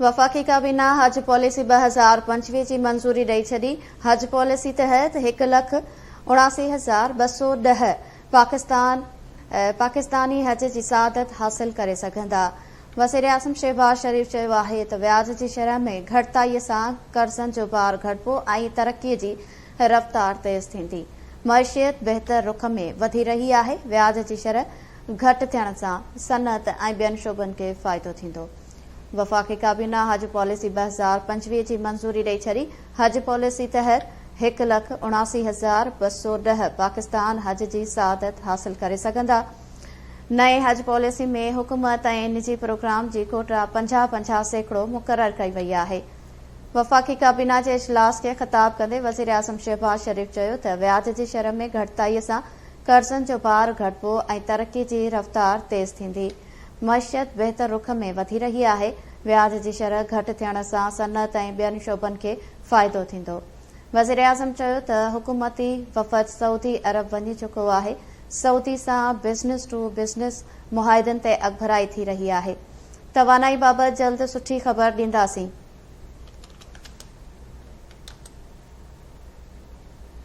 وفاقي ڪابينا حج پاليسي 2025 جي منظوري ڏئي ڇڏي، حج پاليسي تحت هڪ لک 79210 پاڪستان پاڪستاني حج جي سعادت حاصل ڪري سگهندا. وزيراعظم شهباز شريف چيو آهي ته وياج جي شرح ۾ گهٽتائي سان قرضن جو بار گهٽبو ۽ ترقي جي رفتار تيز ٿيندي، معيشت بهتر رخ ۾ وڌي رهي آهي، وياج جي شرح گهٽ ٿيڻ سان صنعت ۽ ٻين شعبن کي فائدو ٿيندو. وفاقي ڪابينا حج پاليسي 2025 جي منظوري ڏئي ڇڏي، حج پاليسي تحت هڪ لک 79210 پاڪستان حج جي سعادت حاصل ڪري سگهندا. نئين حج پاليسي ۾ حڪومت ۽ نجي پروگرام جي ڪوٽا 50 50% مقرر ڪئي وئي آهي. وفاقي ڪابينا جي اجلاس کي خطاب ڪندي وزيراعظم شهباز شريف چيو ته وياج جي شرح ۾ گهٽتائي سان قرضن جو بار گهٽبو ۽ ترقي جي رفتار تيز ٿيندي. معيشت بهتر رخ ۾ وڌي رهي آهي، وياج جي شرح گهٽ ٿيڻ سان صنعت ۽ ٻين شعبن کي فائدو ٿيندو. وزيراعظم چيو ته حڪومتي وفد سعودي عرب وڃي چڪو آهي، سعودي سان بزنس ٽو بزنس معاهدن تي اڳڀرائي ٿي رهي آهي، توانائي بابت جلد سٺي خبر ڏينداسين.